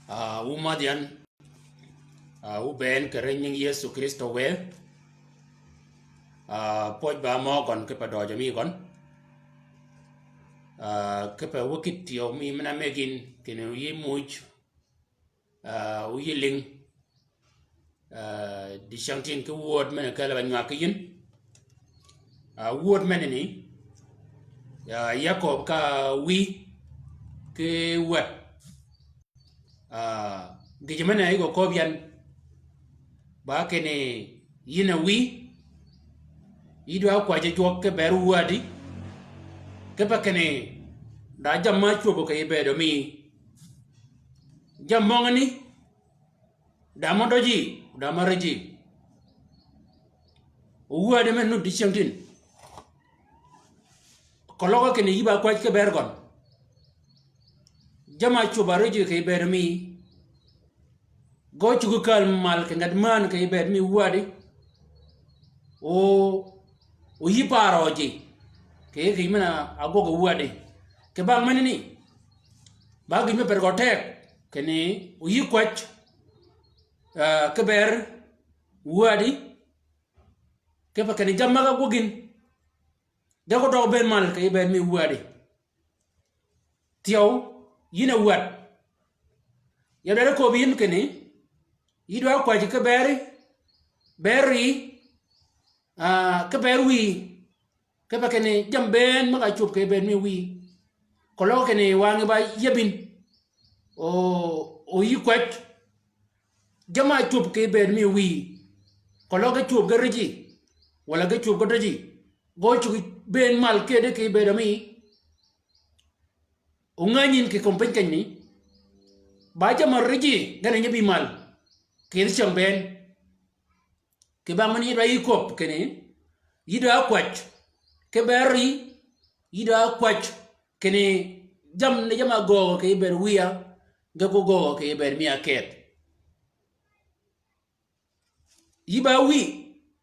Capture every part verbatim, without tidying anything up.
Ah, wu madh yan, ah, wu bënn kì ri nying Yëso Krïstø wë. Ah, pwøj ba mø gøn kipe døjø mi gøn. Ah, kipe wï kït tyëw mi men-a mëggi yïn kinni wu yï muuj, ah, wu yï lïng. Ah, dicängtïn ki wööd men-a källi ba nywag ki yïn. Ah, wööd menani, ah, ya kööb ka wïy ki wäd. Ah, gïjø men-a yï gø kööb yan, ba kinni yïn a wïy, yï dwa kwäjji jwøk ki bër wädi, kipe kinni da jammì ma ácwöbø kì yij bëëdø mi. Jammì møngani, da mø døji, da mø rijji. Wädi men-a nuti cyängtïn. Keløg kinni yï ba kwäj ki bër gøn. Jammì ma ácwöb a rijji kì yij bëëdø mi. Gø cuggi kääl mal kì nget mään kì yij bëëd mi wädi. O, o yï parø ji. Kì yij kì yij men-a ágwøg wädi. Kì bang menani, ba gïn me per gø teg, kinni o yï kwäj, ah, ki bër wädi, kipe kinni jammì møg-a ágwøg yïn. Ge gø døg bënn mal kì yij bëëd mi wädi. Thyew, yïn a wäd. Ya dwaddi köbbi yïn kinni, yï dwa kwäjji ki bër, bër ri, ah, ki bër wïy, kipe kinni jammì bënn møg-a ácwöb kì yij bëëd mi wïy. Keløg kinni wangí ba yï ábïn. O, o yï kwäj. Jammì ma ácwöb kì yij bëëd mi wïy. Keløg ge cwöb ge rijji, walà ge cwöb ge døji. Gø cuggi bënn mal kedi kì yij bëëdø mi. O ngänyi yïn kì kömi piny kenyani, ba jammì rijji, gen a nyi bï mal. Kì yij cyäng bënn. Kì bang men yï dwa yï köbbi kinni, yï dwa kwäj ki bër ri, yï dwa kwäj kinni jammì ni jammì ágöögø kì yij bëëd wïya, ge ko göögø kì yij bëëd mi ákëëdh. Yï ba wïy,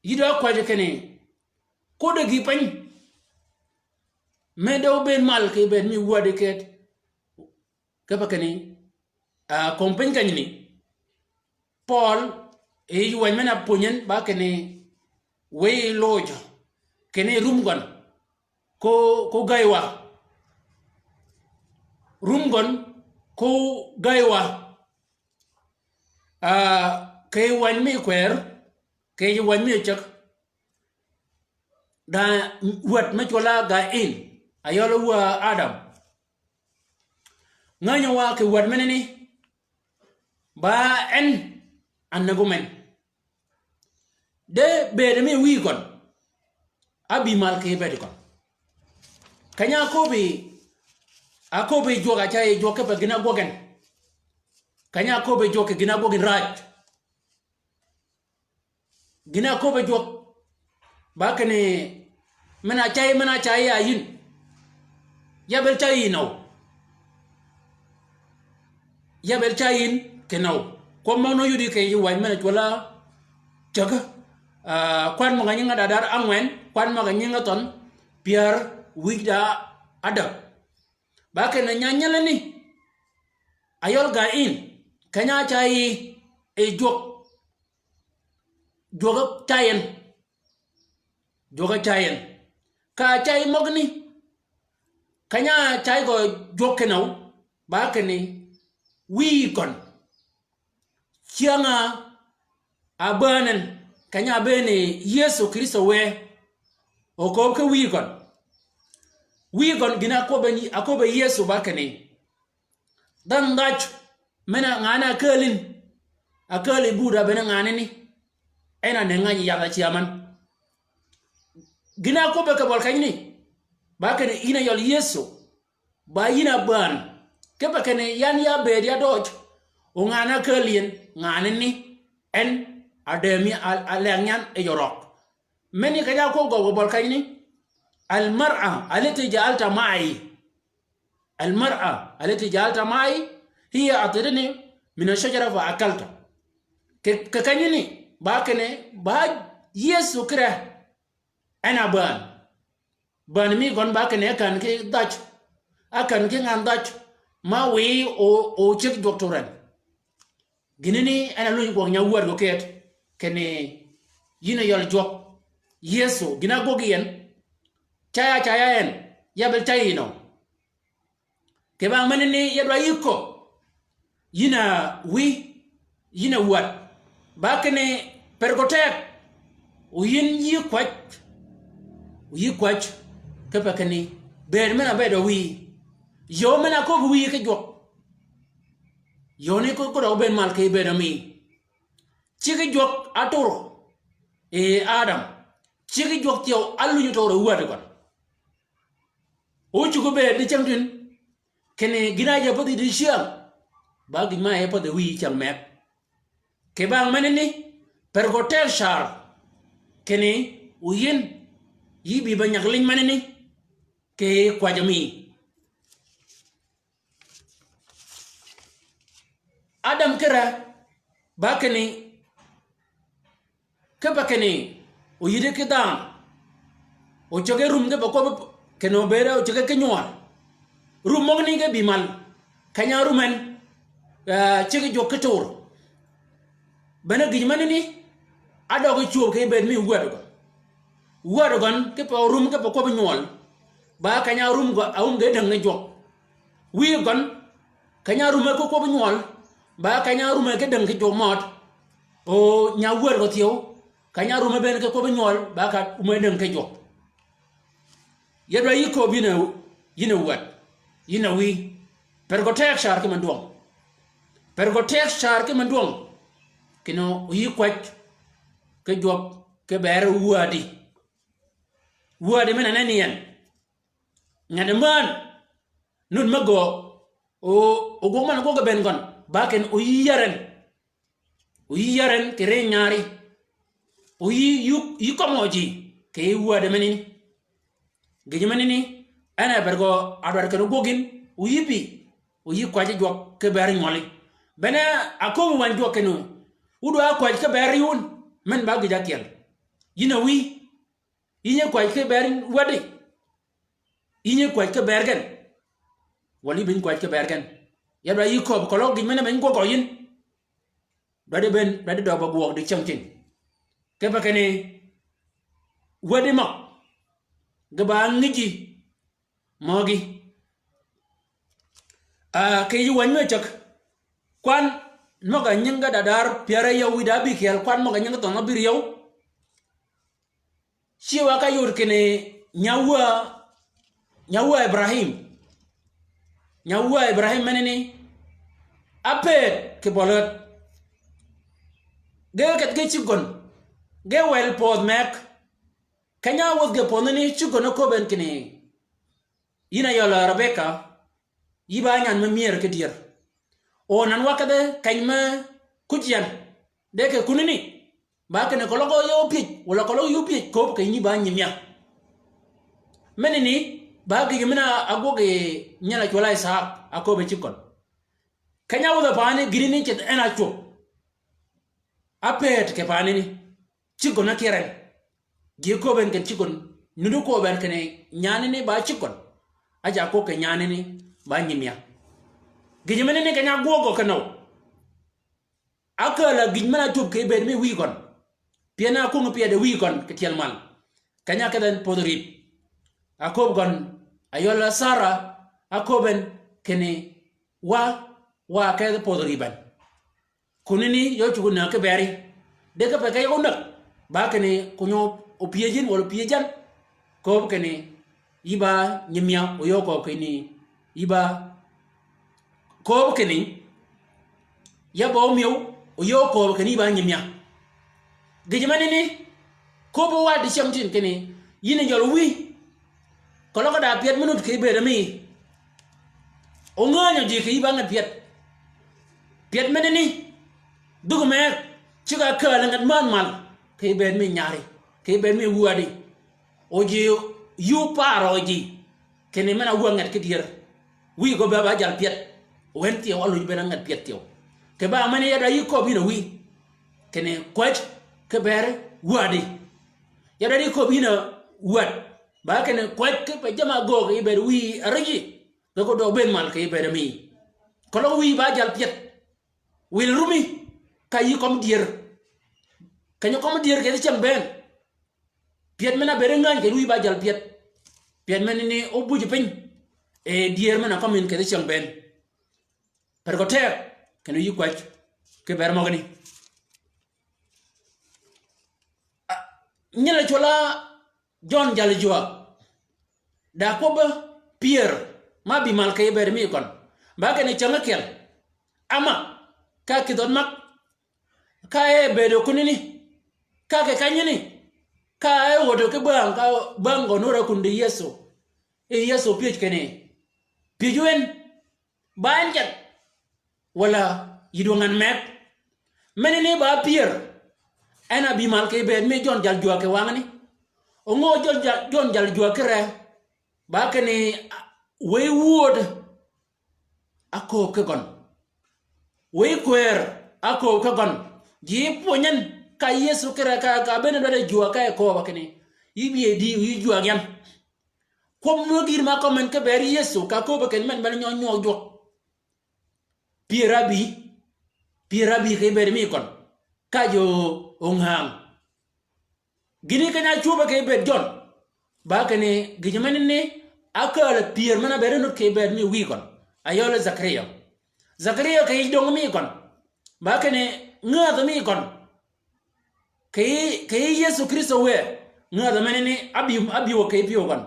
yï dwa kwäjji kinni, ko dëggi piny, me døg bënn mal kì yij bëëd mi wädi këëdh. Kipe kinni, ah, kömi piny kenyani, Pøøl, e yij wäny men-a pwönyi en ba kinni, wëy lojø, kinni rum gøn, ko, ko gäywa. Rum gøn, ko gäywa. Ah, kì yij wäny mi kwër, kì yij wäny mi ceg. Da wäd me cwøl-a Gayin, ayøl wø Adam. Ngänyi wa kì wäd menani, ba en a näg men. De bëëd mi wïy gøn, ábï mal kì bëëd gøn. Keny-a áköbbi, áköbbi jwøk a ca yi jwøk kipe gïn-a ágwøg en. Keny-a áköbbi jwøk kì gïn-a ágwøg en räj. Gïn-a áköbbi jwøk, ba kinni, men-a cay, men-a cay ya yïn. Ya bëëd cay yïn nøw. Ya bëëd cay yïn kinøw. Kwøb møg nø yudi kì yij wäny men-a cwøl-a cäg. Ah, kwan møg-a nyinge da dar ángwen, kwan møg-a nyinge thønh pyär wïj da ádäg. Ba kinni nya nyelani, ayøl Gayin, keny-a cay yi, e jwøk. Jwøk cay en. Jwøk cay en. Ka cay møgani, keny-a cay gø jwøk kinøw, ba kinni, wïy gøn. Cyäng-a, a bään en, keny-a ábëën yi Yëso Krïstø wë, o kööb ki wïy gøn. Wïy gøn gïn-a áköbbi, áköbbi Yëso ba kinni, dhanhø dhaj, men-a ngan-a ákääl yïn, ákääl yi buud a bene ngan-a ni, en a nëngi ngäny yath a cyämän. Gïn-a áköbbi kì bøl kenyani, ba kinni yïn a yøl Yëso, ba yïn a bään, kipe kinni yan ya bëëd ya døøj, o ngan-a ákääl yi en, ngan-a ni, en a dëmi a, a leng yan yi jorøg. Meni keny-a áköbbi gø bøl kenyani, المرأة التي جعلت معي. المرأة التي جعلت معي هي أعطتني من الشجرة فأكلت. Kì, kì kenyani, ba kinni, ba Yëso kire, en a bään. Bään mi gøn ba kinni, a kän ki dhaj. A kän ki ngan dhaj. Ma wiy o, o ceg jwøk turen. Gïnani en a lunyi gwøg nya wäd gø ket, kinni yïn a yøl jwøk Yëso, gïn-a ágwøg yi en, caya caya en, ya ábël cay yï nø. Kì bang menani ya dwa yï köbbi, yïn a wïy, yïn a wäd. Ba kinni per gø teg, o yïn yï kwäj, o yï kwäj, kipe kinni, bëëd men-a bëëd a wïyi. Yöö men-a köbbi wïyi ki jwøk. Yöö ni ko, ko døg bëëd mal kì bëëd a mi. Cigi jwøk átur yi Adam. Cigi jwøk thyew álunyi tur yi wäd gøn. O cuggi bëëd di cängtïn, kinni gïn-a áyi pädhi di cyäng, ba gïn ma áyi pädhi wïyi cyäng meg. Kì bang menani, per gø teg car, kinni o yïn, yï bï ba nyag liny menani, kì kwäjji mi. Adam ki re, ba kinni, kipe kinni, o yïddi ki dhanhø, o cägi rum kipe kwøbbi, kinni o bëëde o cägi ki nywøl. Rum møgani ge bï mal, keny-a rum en, eh, cigi jwøk ki tur. Bene gïj menani, ádøggi cwöb kì bëëd mi wäd gøn. Wäd gøn, kipe o rum kipe kwøbbi nywøl, ba keny-a rum gø, a um ge däng ni jwøk. Wïy gøn, keny-a árume ki kwøbbi nywøl, ba keny-a árume ki däng ki jwøk mød. O nya wäd gø thyew, keny-a árume bënn ki kwøbbi nywøl, ba ka árume däng ki jwøk. Ya dwa yï köbbi yïn a, yïn a wäd, yïn a wïy. Per gø teg car ki møn dwøng. Per gø teg car ki møn dwøng. Kinni o yï kwäj ki jwøk ki beri wädi. Wädi men-a nenni en. Nget män, nud me göög, o, o gwøg man gwøg bënn gøn, ba kinni o yï yär en. O yï yär en kì ri nyari. O yï, yï, yï kømmø ji, kì yï wäd menani. Gïj menani, en a ber gø a dwaddi kinni gwøg yïn, o yï bï, o yï kwäjji jwøk ki ber nywøli. Bene a köbbi wäny jwøk kinni, wu dwa kwäj ki ber yï wun, men ba gïj ákyel. Yïn a wïy, yïn yi kwäj ki ber wädi. Yïn yi kwäj ki ber gen. Walà yï beny kwäj ki ber gen. Ya dwa yï köbbi keløg gïj men-a beny gwøg gø yïn. Dwaddi bënn, dwaddi døg ba gwøg di cängtïn. Kipe kinni, wädi møg, ge ba ngïjji møgí. Ah, kì yij wäny me cäg. Kwan møg-a nyingi ge dadar pyär áyøw wïdá ábïkyel, kwan møg-a nyingi ge thønh ábïryew. Cï wa ka yod kinni nya wäà, nya wäà Ibrahim. Nya wäà Ibrahim menani, ápëëd kì bøl wäd. Ge kedh ge cïg gøn. Ge wel pödh meg. Keny-a áwödh ge pödhani cïg gøn áköbben kinni, yïn a yøl Rebeka, yï ba nyan me myër ki dyër. O nan wa kedhe keny me kuc yan. De kì kunani, ba kinni keløg yøw pyëj, walà keløg yï pyëj, köbbi kì yï ba nyimïa. Menani, ba gïjø men-a ágwøg yi nyel a cwøl a Isahak, áköbbe cïg gøn. Keny-a áwödh a pani, gïnani ceth en a cwöb. Ápëëd kì panani, cïg gøn ákyër en. Ji köbben kinni cïg gøn, nuti köbben kinni nyanani ba cïg gøn. Ája köbbi kì nyanani ba nyimïa. Gïj menani keny-a ágwøg gø kinni, ákääl-a gïj men-a ácwöb kì bëëd mi wïy gøn. Pyën a kwöngi pyëde wïy gøn kì tyel mal. Keny-a ákedh en pödhi rïp. Áköbbi gøn, a yøl a Sara, áköbben kinni wa, wa ákedh pödhi rïp en. Kunani yø cuggi näg ki beri. De kipe ke yø näg. Ba kinni kunyi opyëj yïn walà opyëj yan. Köbbi kinni yï ba nyimïa, o yø köbbi kinni yï ba, köbbi kinni ya ba ómïëw, o yø köbbi kinni yï ba nyimïa. Gïj menani, köbbi wa di cängtïn kinni, yïn a jøl wïy. Keløg da pyed me nud kì bëëd mi. O ngänyø ji kì yï ba nget pyed. Pyed menani, dhuk me, ceg-a ákääl nget mänhmal, kì bëëd mi nyari, kì bëëd mi wädi. O ji yï óparø ji, kinni men-a wä nget ki dyër. Wïy gø be ba jal pyed. O en thyew, alunyi bënn-a nget pyed thyew. Kì ba men-a ya dwa yï köbbi yïn a wïy. Kinni kwäj ki ber wädi. Ya dwa yï köbbi yïn a wäd. Ba kinni kwäj kipe jamm-a ágöög yi bëëd wïy árïji. Ge ko døg bënn mal kì bëëd mi. Keløg wïy ba jal pyed. Wil rumi. ka yï kømmi dyër. Kenyi kømmi dyër kedhi cyäng bënn. Pyed men-a bëëd ngäny kedhi wïy ba jal pyed. Pyed men ni óbuj piny. E dyër men-a kømmi yïn kedhi cyäng bënn. Per gø teg, kenni yï kwäj ki bër møgani. A, nyel cwøl-a Jøn jal jwäg. Da kwøbbi pyër ma bï mal kì bëëd mi gøn. Ba kinni cäng ákyel. Ama, ka kïdhø mag, ka e bëëdø kunani, ka kì kenyani, ka e wödø ki bäng, ka bäng gø nurø kundi Yëso. E Yëso pyëj kinni, pyëj wen, ba en jal, walà yï dwøng en meg. Menani ba pyër, en a bï mal kì bëëd mi Jøn jal jwäg kì wangani. Ongo Jøn jal, Jøn jal jwäg ki ree, ba kinni, a, wëy wööd, ákööb ki gøn. Wëy kwër, ákööb ki gøn. Ji pwönyi en ka Yëso ki ree ka, ka bënn dwaddi jwäg ka e kööb kinni, yï bï e dï, yï jwäg yan. Kwøb mø gïn ma kømmi yïn ki bër Yëso, ka kööb kinni men, men nyø, nyø jwøk. Pyër ábï, pyër ábï kì bëëd mi gøn. Ka ji óngäng. Gïni keny-a ácwöbbi kì bëëd Jøn. Ba kinni gïj menani ákääl pyër men-a bëëd nud kì bëëd mi wïy gøn. Ayøl Zakaria. Zakaria kì yij döng mi gøn. Ba kinni ngädhi mi gøn. Kì, kì Yëso Krïstø wë. Ngädhi menani ábï, ábï wø kì pyëw gøn.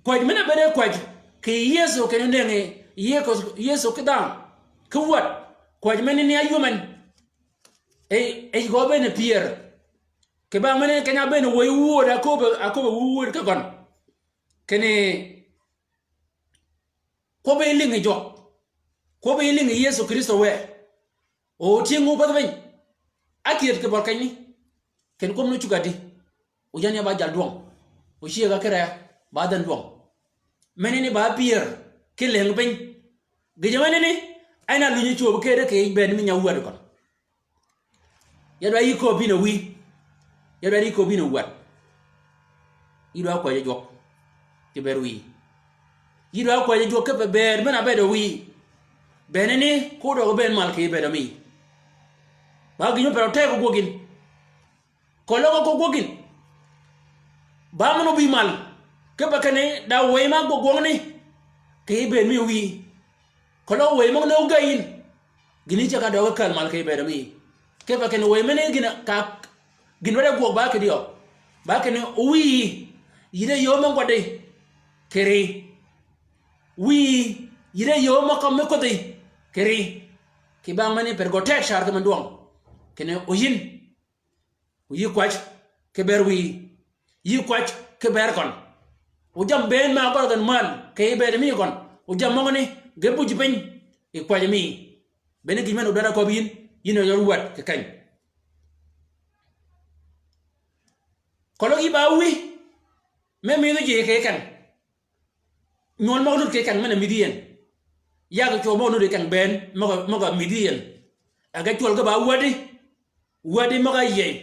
Kwäj men-a bëëde kwäj kì Yëso kinni nëngi Yëso, Yëso ki dhanhø ki wäd. Kwäj menani áyum en. E, e gø bënn pyër. Kì bang menani keny-a bënn wëy wööd, ákööb, ákööb wëy wööd ki gøn. Kinni kwøbbi lïngi jwøk. Kwøbbi lïngi Yëso Krïstø wë. O tyëng-a ópädhi piny. Ákyëëd kì bøl kenyni. Kinni kwøb ni ócuggi adi. O yan ya ba jal dwøng. O cyëgga ki ree ba dhanhø dwøng. Menani ba pyër ki lëng piny. Gïjø menani, en a lunyi cwöb kede kì bëëd mi nyø wäd gøn. Ya dwaddi yï kööb yïn a wïy. Ya dwaddi yï kööb yïn a wäd. Yï dwa kwäjji jwøk kì bër wïy. Yï dwa kwäjji jwøk kipe bëëd men-a bëëd wïy. Bënani, ko døg bënn mal kì bëëd mi. Ba gïn mø per-a ótegø gwøg yïn. Keløg ko gwøg yïn. Ba men-a óbï mal. Kipe kinni da wëy ma gwøg gwøngani. Kì bëëd mi wïy. Keløg wëy møgani ógäy yïn. Gïn-a ceg-a døøg kääl mal kì bëëd mi. Kipe kinni wëy men-a gïn-a ka, gïn-a dwaddi gwøg ba kì dyøg. Ba kinni wïy. Yï de yöö me ngwaddi. Kì ri. Wïy. Yï de yöö me kømmi kwädhi. Kì ri. Kì bang menani per gø teg car ki men dwøng. Kinni o yïn. O yï kwäj ki bër wïy. Yï kwäj ki bër gøn. O jammì bënn ma gøl gøn mal kì bëëd mi gøn. O jammì møgani ge buj piny. I kwäj mi. Bënn gïn men-a o dwaddi áköbbi yïn. Yïn a yøl wäd kì keny. Keløg yï ba wïy. Me midhi ji kì keny. Nywøl møg-a nud kì keng men-a midhi yien. Yag cwøw møg-a nud kì keng bënn møg-a, møg-a midhi yien. Age cwøl ge ba wäddi. Wäddi møg-a yiey.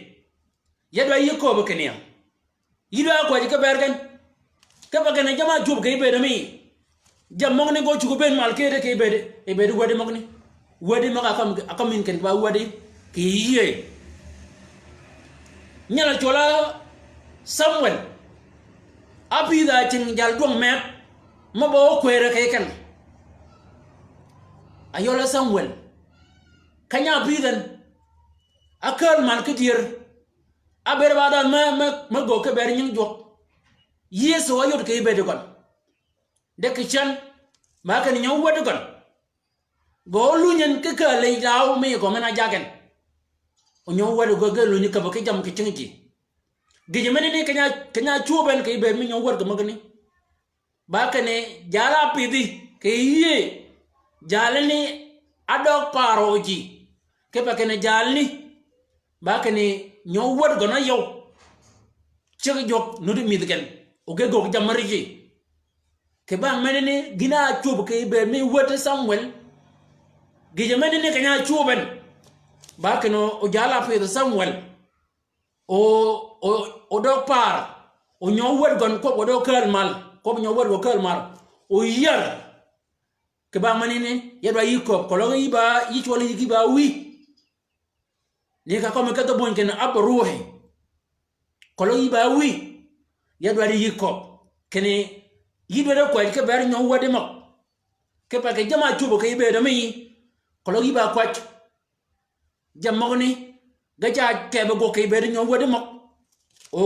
Ya dwa yï kööb kinni ya. Yï dwa kwäjji ki bër gen. Kipe gen jamm-a ácwöb kì bëëd mi. Jammì møgani gø cuggi bënn mal kede kì bëëd, kì bëëd wäddi møgani. Wäddi møg-a ákømmi, ákømmi yïn kinni ba wäddi kì yïëy. Nyel cwøl-a Samwel. Ápïdh-a cing jal dwøng meg, mø ba ókwërø kì keng. Ayøl-a Samwel. Keny-a ápïdh en. Ákääl mal ki dyër. Ábëëd ba dhanhø me, me, me göggi ki bër nying jwøk. Yëso áyod kì bëëd gøn. De kì cen, ba kinni nyø wäd gøn. Gø ólunyi en ki kääl yij daw mi gø men-a jag en. O nyø wäd gø ge lunyi käbbi ki jammì kì cingji. Gïjø menani keny-a, keny-a ácwöb en kì bëëd mi nyø wäd gø møgani. Ba kinni jal-a ápïdhi kì yïëy. Jalani ádøg paar ji. Kipe kinni jalani. Ba kinni nyø wäd gøn áyøw. Ceg jwøk nuddi mïdhi gen. O ge göggi jammì rijji. Kì bang menani gïn-a ácwöb kì bëëd mi wäd Samwel. Gïjø menani keny-a ácwöb en. Ba kinni o jal-a ápïdhi Samwel. O, o, o døg paar. O nyø wäd gøn kwøb o døg kääl mal. Kwøb nyø wäd gø kääl mal. O yär. Kì bang menani, ya dwa yï kööb, keløg yï ba, yï cwøl yï ki ba wïy. Ni ka kømmi kedhi bony kinni abba ruhi. Keløg yï ba wïy, ya dwaddi yï köbbi kinni yï dwaddi kwäj kiber nyøw wäddi møg. Kipe kì jamm-a ácwöbbi kì yij bëëdø mi, keløg yï ba kwäj. Jammì møgani ge ca kebbi gwøg kì yij bëëdø nyøw wäddi møg. O,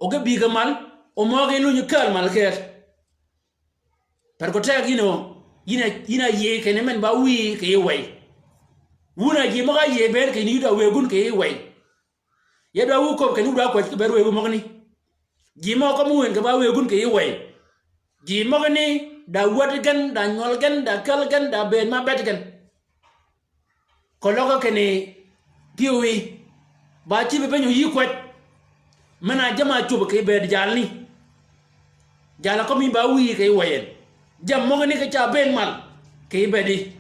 o ge bïgø mal, o møgø lunyi kääl mal kër. Per gø teg yïn o, yïn a, yïn a yïëy kinni men ba wïyi kì yij wëy. Wun a ji møg-a yïëy bënn kinni yï da wëggun kì yij wëy. Ya dwa wu köbbi kinni wu dwa kwäj kiber wëggu møgani. Ji møg-a kømmi wën kì ba wëggun kì yij wëy. Ji møgani da wäd gen, da nywøl gen, da käl gen, da bëëd ma bet gen. Keløg kinni pyëwí, ba cïb-a piny o yï kwäj. Men-a jamm-a ácwöbbi kì bëëd jalni. Jal-a kømmi ba wïyi kì yij wëy en. Jammì møgani ki ca bëën mal kì bëëdi.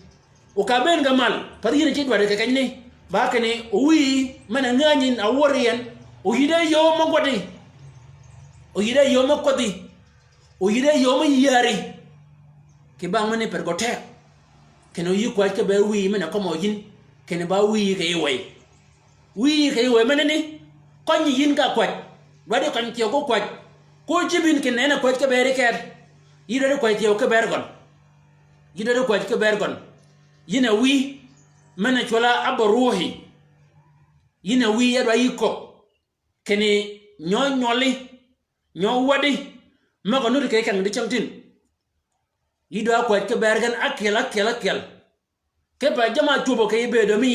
O ka bëën ge mal, path yïn a ci dwaddi kì kenyni. Ba kinni o wïyi men-a ngänyi yïn a wør yi en. O yïddi yöö mø gwøddi. O yïddi yöö mø kwädhi. O yïddi yöö mø yääri. Kì bang meni per gø teg. Kinni o yï kwäj kiber wïyi men-a kømmi yïn. Kinni ba wïyi kì yij wëy. Wïyi kì yij wëy menani, kønyi yïn ka kwäj. Dwaddi køny thyew ki kwäj. Ko cïb yïn kinni en a kwäj kiber yi kër. Yï dwaddi kwäj thyew kiber gøn. Yï dwaddi kwäj kiber gøn. Yïn a wïy, men-a cwøl-a abba ruhi. Yïn a wïy ya dwa yï köbbi kinni nyø nywølli, nyø wäddi, møg-a nuti kì keng dicängtïn. Yï dwa kwäj kiber gen ákyel, ákyel, ákyel. Kipe jamm-a ácwöbbi kì yij bëëdø mi.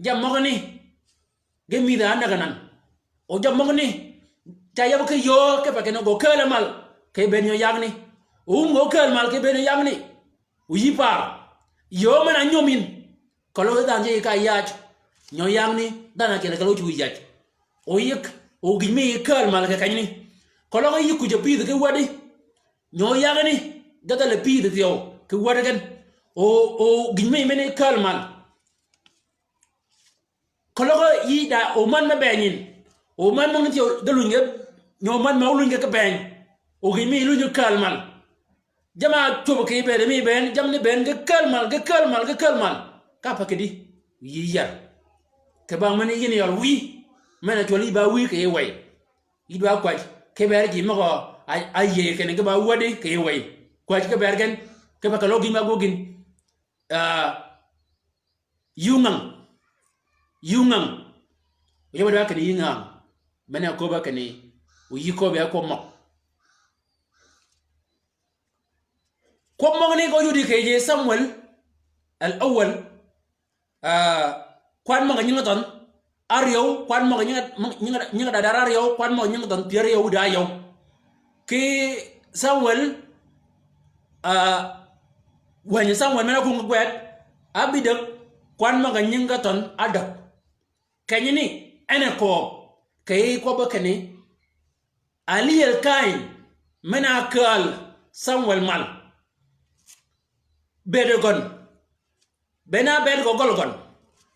Jammì møgani, ge mïdhi-a ánäg anan. O jammì møgani, ca yab ki yöö kipe kinni gø kääl-a mal kì bëëd nyø yagni. O wum gø kääl mal kì bëëd nyø yagni. O yï par. Yöö men-a ányöm yïn. Keløg dhanhø ji ka yaj. Nyø yagni, dhanhø ákyel keløg ócuggi yaj. O yïk, o gïj mi yï kääl mal kì kenyni. Keløg yï kuj-a pïdhi ki wäddi. Nyø yagani, ge dhal-a pïdhi thyew, kì wäd gen. O, o gïj mi meni kääl mal. Keløg yï da, o männ me bënyin. O männ møgani thyew, ge lunyi ge, nyø männ me ólunyi ge ki bëny. O gïj mi lunyi kääl mal. Jamm-a ácwöbbi kì bëëd mi bënn, jammì ni bënn ge kääl mal, ge kääl mal, ge kääl mal. Ka pa kidi, yï yar. Kì bang meni yïn yøl wïy, men-a cwøl yï ba wïy kì yij wëy. Yï dwa kwäj kiber ji møg-a, a, áyïëy kinni ge ba wäddi kì yij wëy. Kwäj kiber gen, kipe keløg gïn ba gwøg gïn. Ah, yï ngang. Yï ngang. O yab-a dwa kinni yï ngang. Men-a köbba kinni, o yï köbbi a kwøb møg. Kwøb møgani gø yudi kì yij Samwel al-awwal, ah, kwan møg-a nyingi dhønh áryew, kwan møg-a nyingi, nyingi, nyingi dadar áryew, kwan møg-a nyingi dhønh pyär áryew wïdá yøw. Ki Samwel, ah, wänyi Samwel men-a ákwöng ki gwed, ábïdäg, kwan møg-a nyingi dhønh ádäg. Kenyani, en a kööb, kì yij kwøbbi kinni, Alyel kany, men-a kääl Samwel mal. Bëëd gøn. Bënn-a bëëd gø gøl gøn.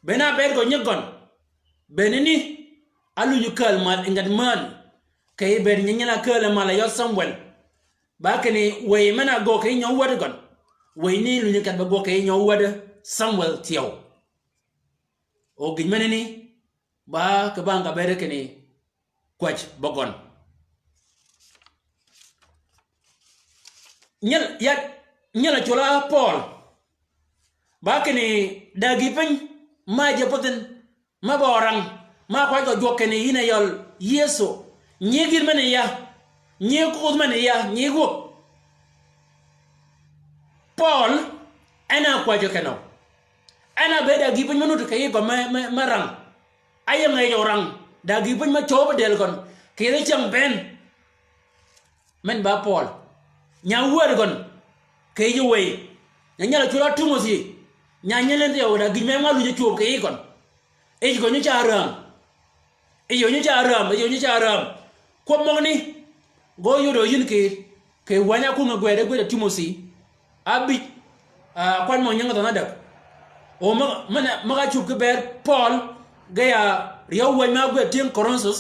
Bënn-a bëëd gø nyig gøn. Bënni ni, alunyi kääl mal nget männ. Kì bëëd nyi nyel-a kääl mal yø Samwel. Ba kinni wëy men-a göög kì nyø wäd gøn. Wëy ni lunyi kedh be göög kì nyø wäd Samwel thyew. O gïj menani, ba kì bang ka bëëd kinni kwäj bø gøn. Nyel, ya, nyel a cwøl-a Pøøl. Ba kinni da gï piny ma je pödhin, ma bø rang, ma kwäj gø jwøk kinni yïn a yøl Yëso. Nyi gïn men ya, nyi koodh men ya, nyi gwøg. Pøøl, en a kwäjjø kenø. En a bëëd da gï piny me nuti kì yij gø me, me, me rang. Áying yij orang, da gï piny me cööb dël gøn, kì yij cyäng bënn. Men ba Pøøl. Nya wär gøn, kì yij wëy. Nya nyal a cwøl-a Timothi. Nya nyal en thyew da gïj me ngwa luny cwöb kì yij gøn. Yij gø nyi ca räm. Yij gø nyi ca räm, yij gø nyi ca räm. Kwøb møgani, gø yodø yïn kì, kì wäny-a ákwöng-a gwed, gwed a Timothi. Ábïj, ah, kwan møg-a nyingi dhønh ádäg. O møg-a, men-a, møg-a ácub ki bëëd Pøøl, ge ya ryeew wäny ma ágwed tyëng Korinthus,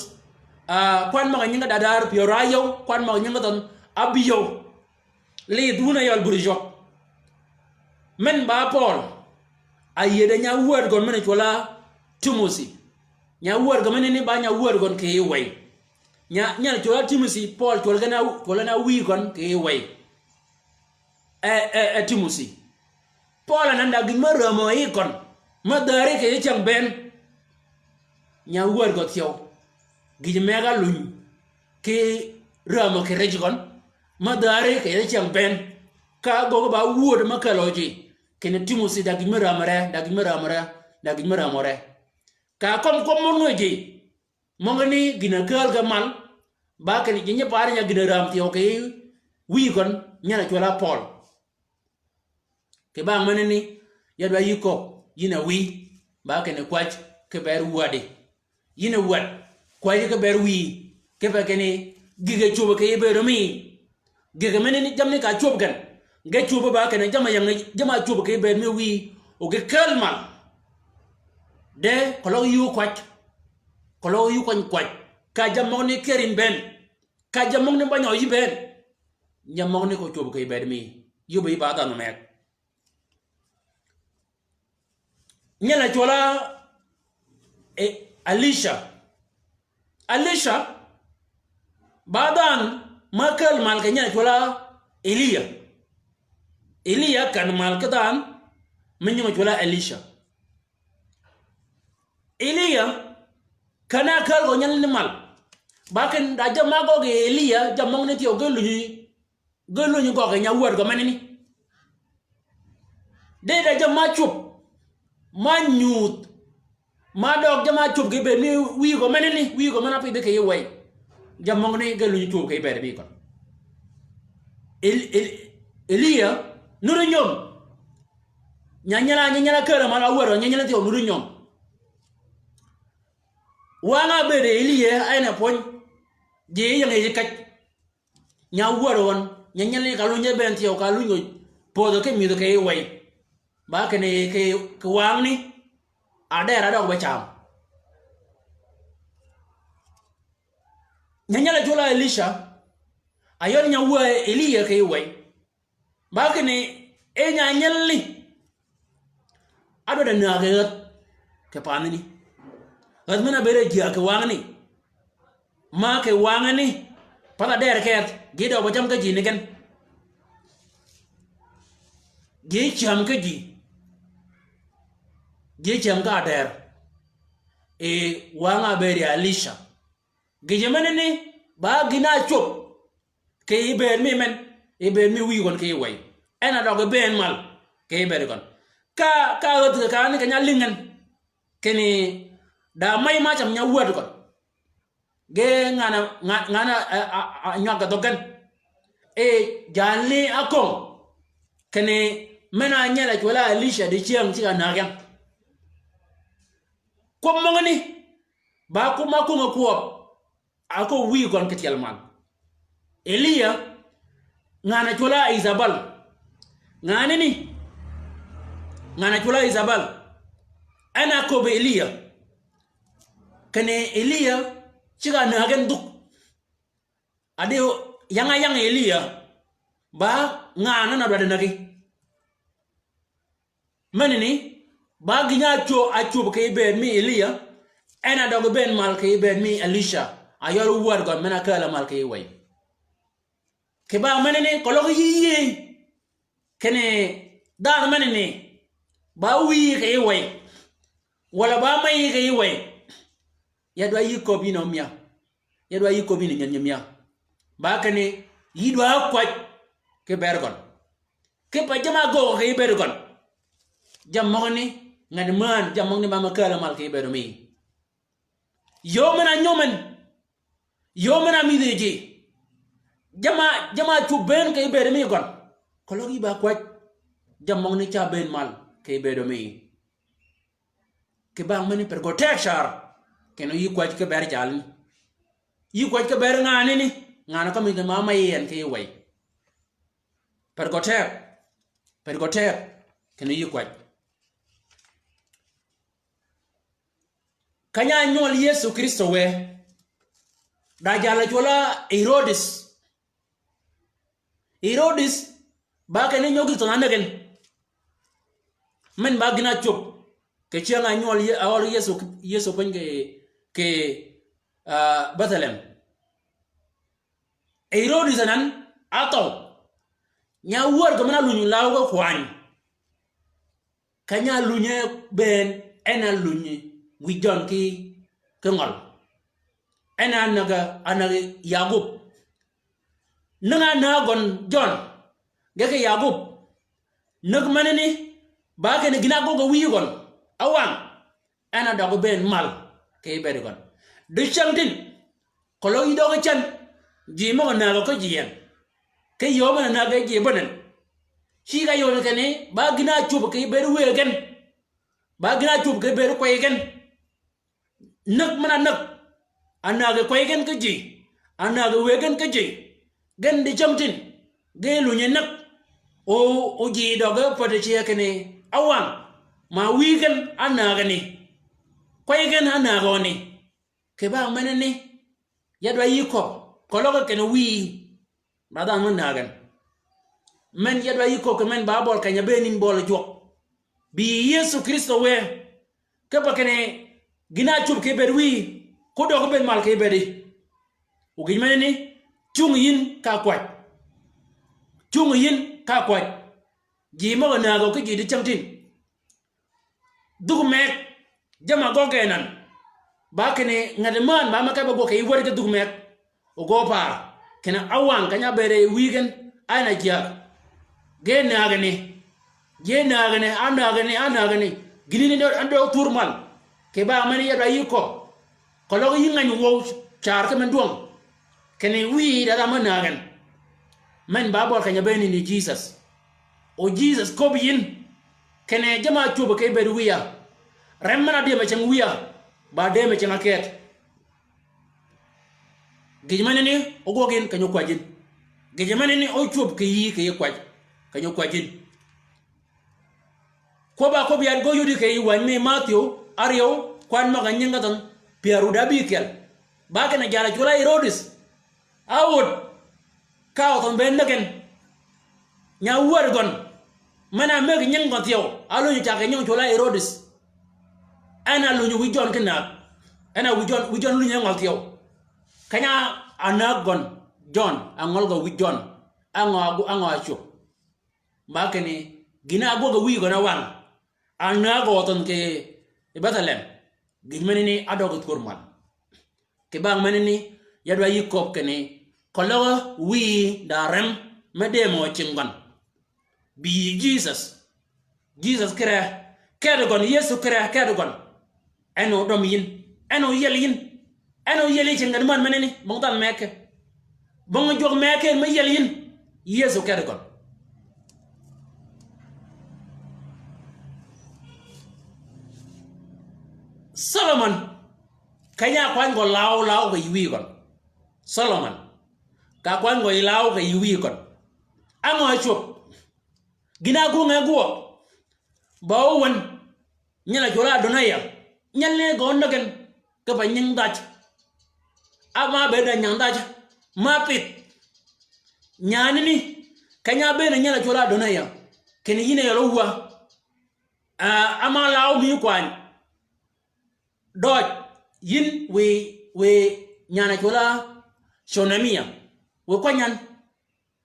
ah, kwan møg-a nyingi dadar pyär áryeew, kwan møg-a nyingi dhønh ábïyøw. Lidh wun a yøl buri jwøk. Men ba Pøøl, a yied a nya wäd gøn men-a cwøl-a Timothi. Nya wäd gø menani ba nya wäd gøn kì yij wëy. Nya, nyal cwøl á Timothi, Pøøl cwøl gen a, cwøl en a wïy gøn kì yij wëy. E, e, e Timothi. Pøøl anan da gïn me rämø yij gøn. Me dhäri kì yij cyäng bënn. Nya wäd gø thyew. Gïj mëgg-a luny. Kì rämø kì rej gøn. Me dhäri kì yij cyäng bënn. Ka ágöggi ba wud me käl ø ji. Kinni Timothi da gïj me rämø re, da gïj me rämø re, da gïj me rämø re. Ka ákömi kwøb mø ngø ji. Møgani gïn-a kääl ge mal, ba kinni ji nyi paari nya gïn-a räm thyew kì wïy gøn, nyal a cwøl á Pøøl. Kì bang menani, ya dwa yï köbbi, yïn a wïy, ba kinni kwäjji ki ber wäddi. Yïn a wäd, kwäjji ki ber wïyi, kipe kinni, gïg-a cwöb kì yij bëëd mi. Gïg-a menani jammì ka cwöb gen. Ge cwöb ba kinni jamm-a ying, jamm-a cwöb kì yij bëëd mi wïyi, o ge kääl mal. De, keløg yï kwäj. Keløg yï kwany kwäj. Ka jammì møgani kër yïn bënn. Ka jammì møgani ba nyø yï bënn. Jammì møgani ko cwöb kì yij bëëd mi. Yï be yï ba dhanhø mëgg. Nyal a cwøl á, e, Elisha. Elisha, ba dhanhø me kääl mal kì nyal a cwøl á Eliya. Eliya kän mal ki dhanhø, me nying a cwøl á Elisha. Eliya, kän a kääl gø nyal ni mal. Ba kinni da jammì mø gøggi Eliya, jammì møgani thyew ge lunyi, ge lunyi gøggi nya wäd gø menani. De da jammì mø cwöb, mø nyudh, mø døg jammì mø cwöb kì bëëd mi wïy gø menani, wïy gø men-a pidhi kì yij wëy. Jammì møgani ge lunyi cwöb kì bëëd mi gøn. El-, El-, Eliya, nuti nyöm. Nya nyal a, nya nyal a kääl mal a wäd gø, nya nyal a thyew nuti nyöm. Wang-a ábëëd Eliya, en a pwöny. Ji ying yi käj. Nya wäd gøn, nya nyal ni ka lunyi bënn thyew ka lunyi pödhø ki mïdhi kì yij wëy. Ba kinni kì, kì wangani, adder a døg be cam. Nya nyal a cwøl á Elisha, a yød nya wäd Eliya kì yij wëy. Ba kinni, e nya nyal ni. Ádwaddi näg kì ghäth, kì panhani. Ghäth men-a bëëd a jyääg kì wangani. Ma kì wangani. Path adder keth, ji døg ba cam ki ji ni gen. Ji cam ki ji. Ji cam ki adder. E wang-a ábëëd yi Elisha. Gïjø menani, ba gïn-a ácwöb. Kì yij bëëd mi men, yij bëëd mi wïy gøn kì yij wëy. En a døg bënn mal, kì yij bëëd gøn. Ka, ka áödhi kì kani keny-a álïng en. Kinni, da mäj ma cam nya wäd gøn. Ge ngan-a, ngan-, ngan-a, a, a, a, nywag kì dhøg gen. E, jalni áköng. Kinni, men-a nyal a cwøl á Elisha dicyäng ceg-a näg yan. Kwøb møgani, ba kwøb ma áköng kwøb. Áköbbi wïy gøn kì tyel mal. Eliya, ngan-a cwøl á Izabel. Nganani, ngan-a cwøl á Izabel. En a köbbi Eliya. Kinni Eliya, ceg-a näg gen dhuk. Adi, ying-a ying Eliya. Ba ngan-a na dwaddi näggi. Menani, ba gïn-a ácwöb, ácwöb kì bëëd mi Eliya, en a døg bënn mal kì bëëd mi Elisha, a yøl wäd gøn men-a kääl mal kì wëy. Kì bang menani, keløg yï yïëy, kinni, dhanhø menani, ba wïyi kì wëy, walà ba mäyi kì wëy, ya dwa yï köbbi yïn omïa. Ya dwa yï köbbi yïn nyen nyi mia. Ba kinni, yï dwa kwäj ki bër gøn. Kipe jamm-a ágöög ki bëëd gøn. Jammì møgani, ngan männ, jammì møgani ba ma kääl mal ki bëëd mi. Yöö men-a nyöm en. Yöö men-a mïdhi ji. Jamm-a, jamm-a ácwöb bënn ki bëëd mi gøn. Keløg yï ba kwäj. Jammì møgani ca bënn mal ki bëëd mi. Kì bang meni per gø teg car. Kinni yï kwäj ki ber jalni. Yï kwäj ki ber nganani. Ngan-a kømmi kì ma mäyi en ki wëy. Per gø teg. Per gø teg. Kinni yï kwäj. Keny-a ánywøl Yëso Krïstø wë. Da jal-a cwøl á Herodis. Herodis, ba kinni nyöggi thønh ánäg en. Men ba gïn-a ácwöb. Kì cyäng a nywøl Ye-, a øl Yëso, Yëso piny kì, kì, ah, Bethlehem. Herodis anan, a thøw. Nya wär gø men-a lunyi law gø kwany. Keny-a lunyi bënn, en a lunyi wïj Jøn ki, ki ngøl. En a näg, a näg Yakob. Neng-a näg gøn Jøn, ge ki Yakob. Näg menani, ba kinni gïn-a ágwøg wïyi gøn. Áwang. En a døgi bënn mal, kì bëëdi gøn. Dicängtïn, keløg yï døgi cän, ji møg-a nägø ki ji en. Ki yöö men-a näg ji bënnen. Cigg-a yod kinni, ba gïn-a ácwöb kì bëëd wëëg gen. Ba gïn-a ácwöb kì bëëd kwëy gen. Näg men-a näg. A näg kwëy gen ki ji. A näg wëëg gen ki ji. Gen dicängtïn. Ge lunyi näg. O, o ji døgi päddi cyee kinni. Áwang. Ma wïyi gen a nägani. Kwëy gen a nägøni. Kì bang menani, ya dwa yï köbbi, keløg kinni wïyi, ba dhanhø mø nägen. Men ya dwa yï köbbi kì men ba bøli keny-a bënn yïn bøli jwøk. Bï Yëso Krïstø wë, kipe kinni, gïn-a ácwöb kì bëëd wïyi, ko døgi bënn mal kì bëëdi. O gïj menani, cungi yïn ka kwäj. Cungi yïn ka kwäj. Ji møg-a nägø ki ji dicängtïn. Dhuk meg, jamm-a gøggi anan. Ba kinni nget männ ba me kebbi gwøg kì yij wäd ki dhuk meg. O gø paar, kinni áwang keny-a ábëëd wïyi gen, a en a jyääg. Ge nägani. Ge nägani, a nägani, a nägani. Gïnani dø, a dø thur mal. Kì bang menani ya dwa yï köbbi. Keløg yï ngäny wøw caar ki men dwøng. Kinni wïyi da dhanhø mø nägen. Men ba bøli keny-a bënn yïn yi Jisøs. O Jisøs köbbi yïn. Kinni jamm-a ácwöb kì bëëd wïya. Rem men-a dëmmi cingi wïya. Ba dëmmi cingi ákëëd. Gïj menani, ógwøg yïn keny-a ókwäj yïn. Gïj menani, ócwöb kì yï kì yij kwäj. Keny-a ókwäj yïn. Kwøbb-a ákwøbbi yan gø yodi kì yij wäny mi Mathio, áryew, kwan møg-a nyingi gø thønh, pyär wud ábïkyel. Ba kinni jal-a cwøl-a Herodis. Áwöd, ka othønh be näg en. Nya wäd gøn. Men-a mëggi nyingi gøn thyew, álunyi cag kì nyingi cwøl-a Herodis. En a lunyi wïj Jøn ki näg. En a wïj Jøn, wïj Jøn lunyi ngøl thyew. Keny-a a näg gøn, Jøn, a ngøl gø wïj Jøn. Á ngø, á ngø ácwöb. Ba kinni, gïn-a ágwøg wïyi gøn áwang. A näg othønh kì, kì Bethlehem. Gïj menani ádøgi thwör mal. Kì bang menani, ya dwa yï köbbi kinni, keløg wïyi da rem, me dëmmi cingi gøn. Bï Jisøs. Jisøs kire, kedi gøn, Yëso kire, kedi gøn. En odøm yïn, en oyiel yïn, en oyiel yï cingi gøn männ menani, bong dhanhø mëggi. Bong jwøk mëggi me yiel yïn, Yëso kedi gøn. Solomon, keny-a kwany gø law, law kì yij wïyi gøn. Solomon, ka kwany gø yi law kì yij wïyi gøn. Á ngø ácwöb. Gïn-a ágwøng e gwøg. Ba ówän. Nyal-a cwøl-a Adonaya. Nyal ni gø näg en. Kipe nying dhaj. Ama bëëd a nyang dhaj. Ma pith. Nyanani. Keny-a ábëëd a nyal-a cwøl-a Adonaya. Kinni yïn e yøl ówä. Ah, ama law mi kwany. Døøj, yïn wiy, wiy nyan-a cwøl-a Shunamia. Wiy kwany yan.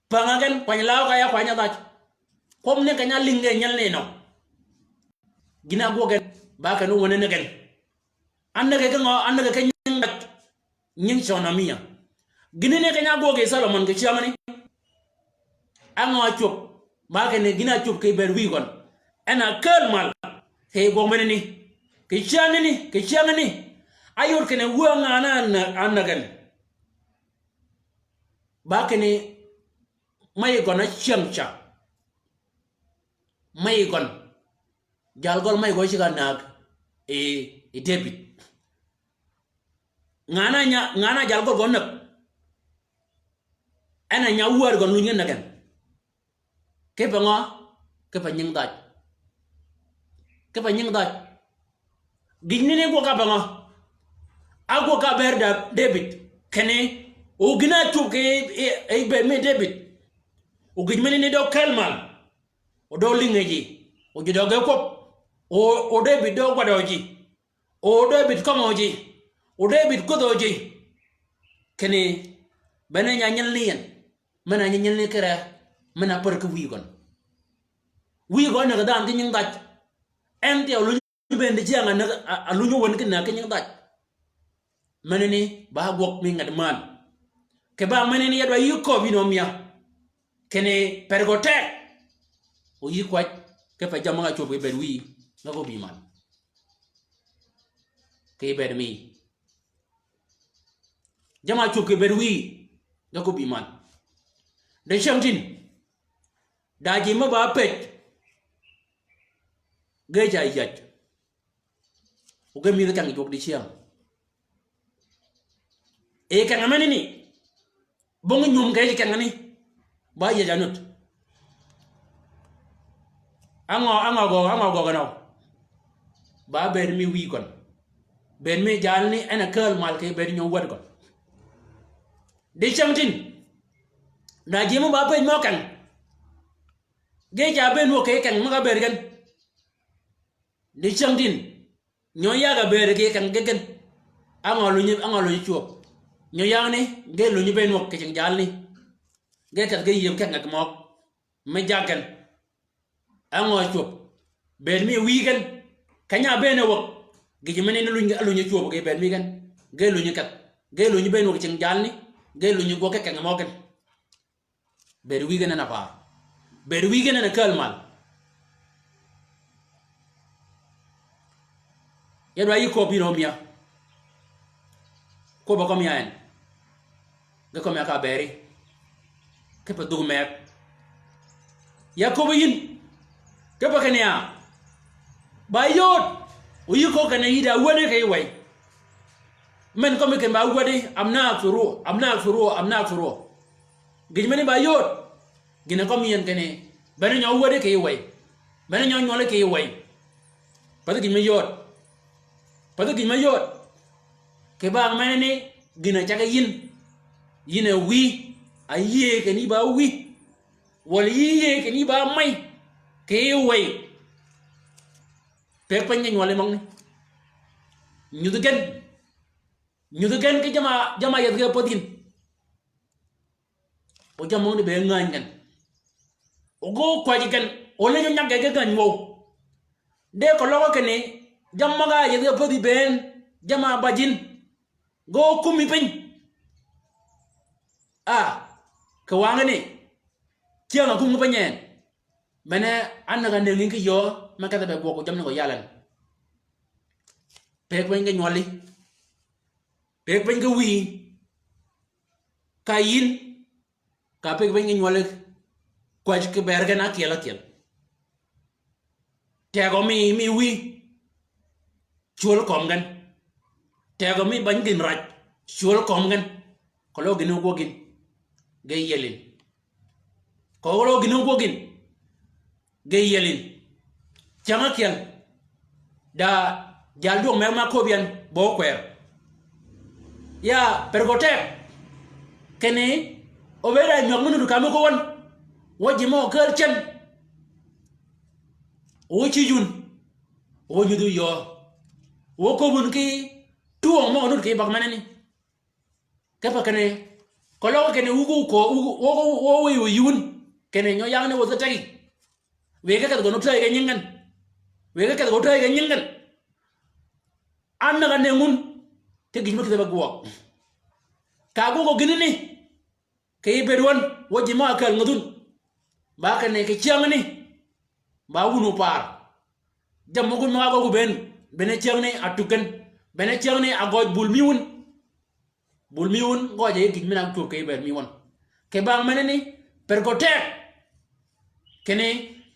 Päng-a gen, kwany law ka ya kwany-a dhaj. Kwøb ni keny-a álïngi nyal ni nø. Gïn-a ágwøg gen, ba ken ówän ni gen. Ánäg ki ngø, ánäg ki nying dhaj. Nying Shunamia. Gïn ni keny-a ágwøg yi Solomon kì cyängani. Á ngø ácwöb, ba kinni gïn-a ácwöb kì bëëd wïyi gøn. En a kääl mal, kì gwøg menani. Kì cyängani, kì cyängani. Áyod kinni wängan a näg, a näg en. Ba kinni, mayi gøn a cyäng ca. Mayi gøn. Jal gøl mayi gø ceg-a näg. E, e Debïd. Ngan-a nya, ngan-a jal gøl gø näg. En a nya wäd gøn luny ki näg en. Kipe ngø, kipe nying dhaj. Kipe nying dhaj. Gïjni ni gwøg ka be ngø. Ágwøg ka ber Da-, Debïd. Kinni, o gïn-a ácwöb kì, e, e bëëd mi Debïd. O gïj menani dø kääl mal. O dø lïngi ji. O ji dø ge kwøb. O, o Debïd dø gwadø ji. O Debïd kømmø ji. O Debïd kwödhø ji. Kinni, bene nya nyilni yen. Men-a nyi nyilni kire, men-a pär ki wïy gøn. Wïy gøn nëggi dhanhø ki nying dhaj. En thyew lunyi bënn diceng a nëggi, a, a lunyi wën ki nëggi ki nying dhaj. Menani ba gwøg mi nget männ. Kì bang menani ya dwa yï köbbi yïn omya. Kinni per gø teg. O yï kwäj, kipe jammì møg-a cwöb kì bëëd wïyi, ge ko bï man. Kì bëëd mi. Jammì møg-a cwöb kì bëëd wïyi, ge ko bï man. Diceng tin, da ji mø ba pëj, ge ca yäj. O ge mïdhi keng jwøk diceng. E keng menani, bong nyum kì yij keng ni, ba yäj a nud. Angø, angø gø, angø gø gønø. Ba bëëd mi wïy gøn. Bëëd mi jalni en a kääl mal kì bëëd nyø wäd gøn. Diceng tin, da ji mø ba pëj mø keng. Ge ca bënn wøg kì keng møg-a bëëd gen. Diceng tin, nyø yag a bëëd kì keng ge gen. Angø lunyi, angø lunyi cwöb. Nyø yag ni, ge lunyi bënn wøg kì cing jalni. Ge kedh ge yieb keng kì møg. Mi jag gen. Angø cwöb. Bëëd mi wïy gen. Keny-a bënn wøg. Gïj menani lunyi, lunyi cwöb kì bëëd mi gen. Ge lunyi kedh. Ge lunyi bënn wøg cing jalni. Ge lunyi gwøg kì keng møg gen. Bëëd wïy gen en a paar. Bëëd wïy gen en a kääl mal. Ya dwa yï köbbi yïn omya. Köbb-a kømmi ya en. Ge kømmi ya ka bëri. Kipe dhuk mëgg. Ya köbbi yïn. Kipe kinni ya. Ba yod. O yï köbbi kinni yï da wädi kì yij wëy. Men kømmi kinni ba wädi, am na thuru, am na thuru, am na thuru. Gïj meni ba yod, gïn-a kømmi yien kinni, bene nyø wädi kì yij wëy. Bene nyø nywøli kì yij wëy. Pathi gïj me yod. Pathi gïj me yod. Kì bang menani, gïn-a caggi yïn. Yïn a wïy, a yïëy kinni ba wïy. Wøl yï yïëy kinni ba mäy, kì yij wëy. Pëgg piny ki nywøli møgani. Nyudhi gen. Nyudhi gen ki jamm-a, jamm-a yethi ge pädh yïn. O jammì møgani be ngäny gen. O ge ókwäjji gen, o lenyi onyag gen ge ngäny wøw. De keløg kinni, jammì møg-a yethi ge pädhi bënn, jamm-a bajji yïn. Ge ókummi piny. A, kì wangani, cyäng a kum ki piny en. Bene, an nëgg-a nëngi ki yöö, me kedhe be gwøg jammì ni gø yal en. Pëgg piny ki nywøli. Pëgg piny ki wïyi. Ka yïn, ka pëgg piny ki nywøli, kwäj kì bër gen ákyel ákyel. Tegø mi, mi wïy, cwöl kömi gen. Tegø mi bany gïn rac, cwöl kömi gen. Keløg gïn-a ógwøg yïn, ge yiel yïn. Keløg gïn-a ógwøg yïn, ge yiel yïn. Cyäng ákyel, da jal dwøng me ma köbbi yan, bø ókwër. Ya, per gø teg. Kinni, obëëd a nywäg me nuti ka mø ko wøn. Wø ji mø kääl cen. Wø cïj wun. Wø nyudhi yöö. Wø köbbi wun ki twöng mø nuti ki bag menani. Kipe kinni, keløg kinni wu ko, wu, wu, wu, wu, wu, wu, wu, wun. Kinni nyø yag ni wø thie tegi. Wëggi kedh gøn ótääyi ge nyingi gen. Wëggi kedh gø ótääyi ge nyingi gen. An nëgg-a nëngi wun, ki gïj mi kïdhi be gwøg. Ka gwøg gïnani, kì yij bëëd wøn, wø ji mø a kääl ngädhun. Ba kinni kì cyängani, ba wun opar. Jammì møg-a gøggu bënn, bene cyängani a tuggi gen, bene cyängani a gøj bul mi wun. Bul mi wun, gøj a yï gïj men-a cwöb kì yij bëëd mi wøn. Kì bang menani, per gø teg. Kinni,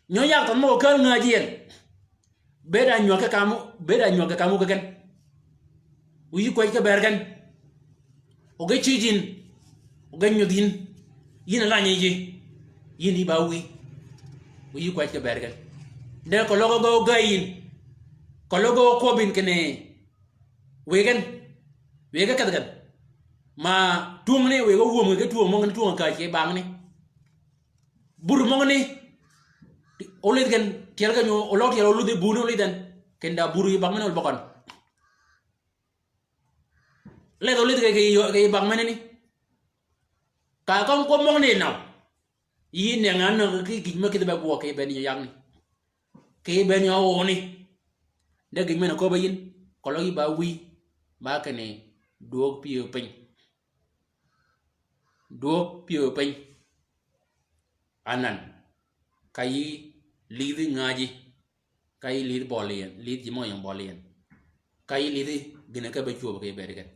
nyø yag thønh møg-a kääl ngäji en. Bëëd a nywäg ki ka mø, bëëd a nywäg ki ka mø ki gen. O yï kwäj ki bër gen. O ge cïj yïn. O ge nyudh yïn. Yïn a lany yij. Yïn yï ba wïy. O yï kwäj ki bër gen. De keløg ge ógäyi yïn. Keløg ge ókwøbbi yïn kinni. Wëggi gen. Wëggi kedh gen. Ma twöngani wëggi ówöm gen ki twöng møgani twöng a kääj ki bangani. Bur møgani, olidh gen, Tyel kenyo, oløg tyel oludhi buni olidh en. Kende bur yi bag men ol bøgøn. Ledh olidh kì, kì, kì bag meneni. Ka køn kwøb møgani nøw. Yï nenga nøg ki gïj me kïdhi be gwøg kì bënn yagni. Kì bënn yø oni. De gïj men-a köbbe yïn. Keløg yï ba wïy. Ba kinni dwöög pyëw piny. Dwöög pyëw piny. Anan. Ka yï lidhi ngäji. Ka yï lidhi bøli yien, lidhi ji mø ying bøli yien. Ka yï lidhi gïn-a ke be cwöb kì bëëd gen.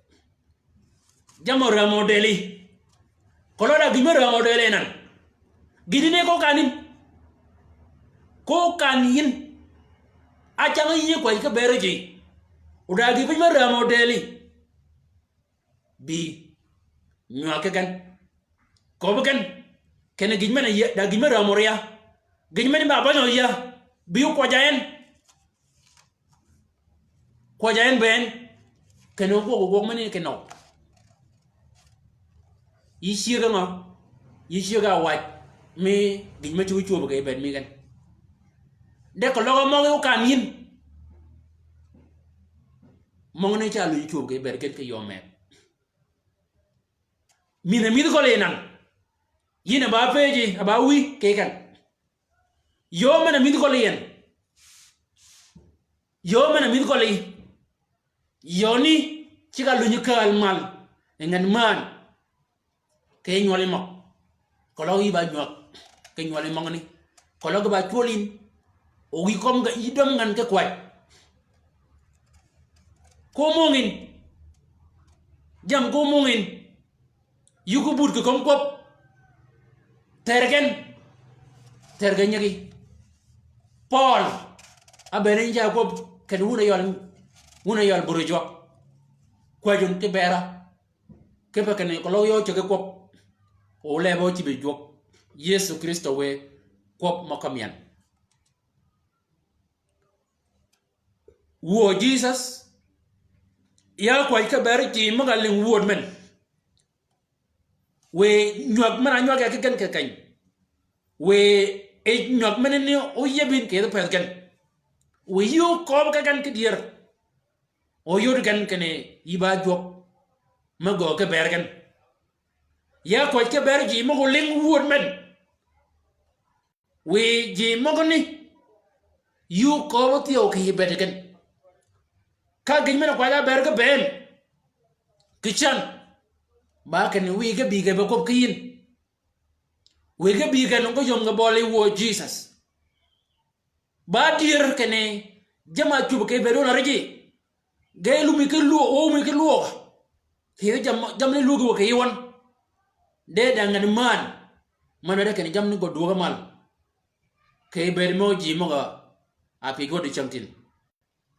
Jammì rämø dëli. Keløg da gïn me rämø dëli nan. Gïn ni ko kan yïn. Ko kan yïn. Acang yï kwäj ki bëëd ji. O da gïn piny me rämø dëli. Bï nywag ki gen. Köbbi gen. Kinni gïj men-a yï, da gïj me rämø ri ya. Gïj men-a ba bønyo yï ya. Bï kwäja en. Kwäja en bënn. Kinni ogwøg, ogwøg men-a kinøw. Yï cyëgø ngø? Yï cyëgø awaj. Mi gïj me cwöb cwöb kì bëëd mi gen. De keløg møg-a okan yïn. Møgani ca lunyi cwöb kì bëëd gen kì yöö mën. Mïn-a mïdhi gøl yi nan. Yïn a ba pëji, a ba wïy kì ken. Yöö men-a mïdhi gøl yi en. Yöö men-a mïdhi gøl yi. Yöö ni ceg-a lunyi kääl mal. Yi ngen mään. Kì nywøl yi møg. Keløg yï ba nywag. Kì nywøl yi møgani. Keløg ba cwöl yïn. O yï kømmi ga yï døm ngan ki kwäj. Ko møngin. Jammì ko møngin. Yï ko but kì kömi kwøb. Tër gen. Tër gen nyigi. Pøøl. Ábëëd ni ca kwøb. Kinni wun a yøl, wun a yøl bur jwøk. Kwäjji wun ki bëra. Kipe kinni keløg yø ceg ki kwøb. O lebø cïb yi jwøk. Yëso Krïstø wë kwøb mø kømmi yan. Wuö Jisøs, ya kwäj ki bëëd ji møg-a lïng wööd men. Wiy nywag men-a nywag ya ki gen kì keny. Wiy yi nywag menani óyieb yïn kì yij pëth gen. Wiy yï ókööb ki gen ki dyër. Óyod gen kinni yï ba jwøk. Me göög ki bëëd gen. Ya kwäj ki bëëd ji møg-a lïng wööd men. Wiy ji møgani, yï ókööb thyew kì bëëd gen. Ka gïn men-a kwäjji ábëëd ki bënn. Kì cän. Ba kinni wiy ge bï ge be kwøb ki yïn. Wiy ge bï ge nung ge yöm ge bøli wuö Jisøs. Ba dyër kinni jamm-a cwöb kì bëëd wøn a ri ji. Ge lumi ki lwø, o mi ki lwø. Kì yij jamm, jammì ni lwögi wø kì yij wøn. De da ngan mään. Män de kinni jammì ni gø dwöög mal. Kì bëëd mø ji møg-a pyëj wø di cängtïn.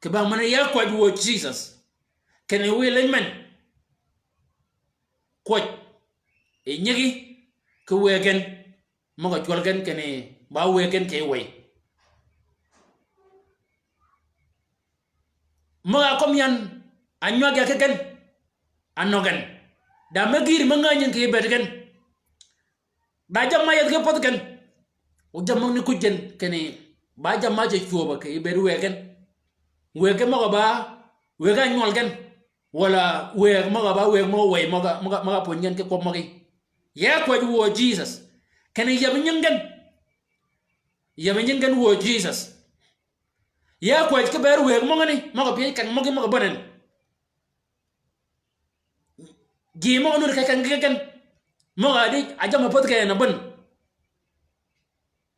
Kì bang men-a ya kwäj wuö Jisøs. Kinni wiy leny men. Kwäj. Yi nyigi. Ki wëëg gen. Møg-a cwøl gen kinni ba wëëg gen kì wëy. Møg-a kømmi yan a nywag ya ki gen. A nøg gen. Da me gïïr me ngänyi kì bëëd gen. Da jamm-a yethi ki pädhi gen. O jamm-a ni kuj gen kinni ba jamm-a ce cwöbø kì bëëd wëëg gen. Wëëg gen møg-a ba, wëëg-a nywøl gen. Walà wëëg møg-a ba wëëg møg-a wëy møg-a, møg-a, møg-a pwönyi gen ki kwøb møgí. Ya kwäj wuö Jisøs. Kinni yab nying gen. Yab nying gen wuö Jisøs. Ya kwäj ki bëëd wëëg møgani, møg-a pyëj keng møgí møg-a bänen. Ji møg-a nuti keng keng gen. Møg-a di, a jamm-a pädhi gen a bän.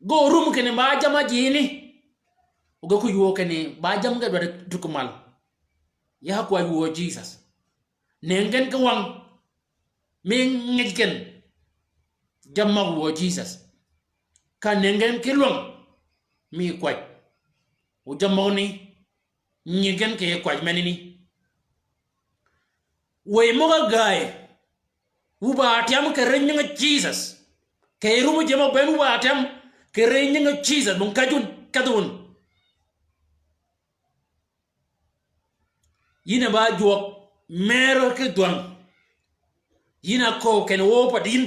Ge orum kinni ba jamm-a ji ni. O ge kuj wuö kinni ba jamm-a ge dwaddi tuggi mal. Ya kwäj wuö Jisøs. Nëngi gen ki wang. Mi ngej gen. Jamm-a wuö Jisøs. Ka nëngi gen ki lwäng. Mi kwäj. O jamm-a ni. Nyi gen kì kwäj menani. Wëy møg-a gäy. Wu ba tyam kì ri nying Jisøs. Kì rum ji møg-a bënn wu ba tyam kì ri nying Jisøs. Bong käjji wun, kädhi wun. Yïn a ba jwøk mërø ki dhwäng. Yïn a köög kinni wø pad yïn.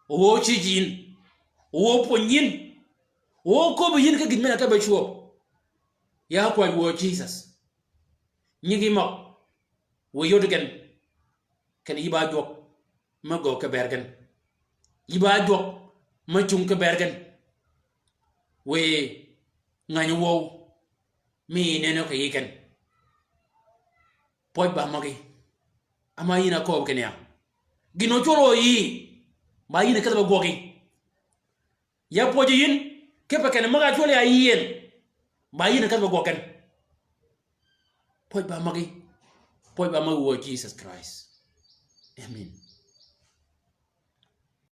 Wø cïj yïn. Wø pwönyi yïn. O köbbi yïn ki gïn men-a ka be cwöb. Ya kwäj wø Jisøs. Nyigi møg. Wë yod gen. Ken yï ba jwøk me göög ki bër gen. Yï ba jwøk me cungi ki bër gen. Wë ngänyi wøw mi nenø kì yï gen. Pwøj ba møgí. Ama yïn a kööb kinni ya, gïn ocwøl o yïí, ba yïn a kedhi be gwøgí. Ya pwøjji yïn, kipe kenni møg-a cwøl ya yïën, ba yïn a kedhi be gwøg gen. Pwøj ba møgí. Pwøj ba møgí wø Jisøs Krist. Amen.